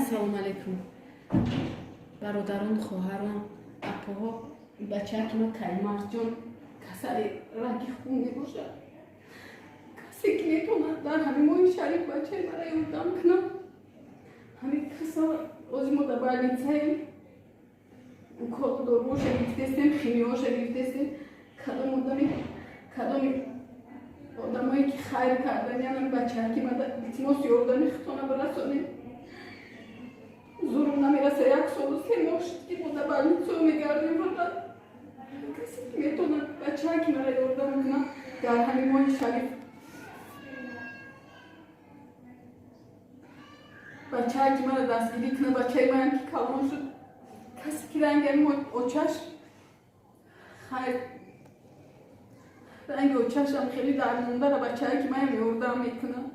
Ассалому алайкум, бародарон, хоҳарон, апоҳо. Бачаки ма Каймарҷон касали раги хун мебошад. Касе ки метавонад, дар ҳамин моҳи шариф бачаи мара ёрдам кунад. Ҳамин касал, ози мо дар больницаем, укол, доруоша гирифтестем, химиёша гирифтестем. Кадом одами, кадоми одамое ки хайр карданиянам, бачаки мада илтимос, ёрдами худтона бирасонем. Зурум намераса, 1 солу 3 моҳ шуд, ки мо дар больницао мегардем. Фақат касе ки метавонад, бачаки мара ёрдам кунад дар ҳамин моҳи шариф, бачаки мара дастгирӣ кунад. Бачаи маям ки калон шуд, касе ки ранги очаш, хайр, ранги очашам хеле дармондара, бачаки маям ёрдам мекунад.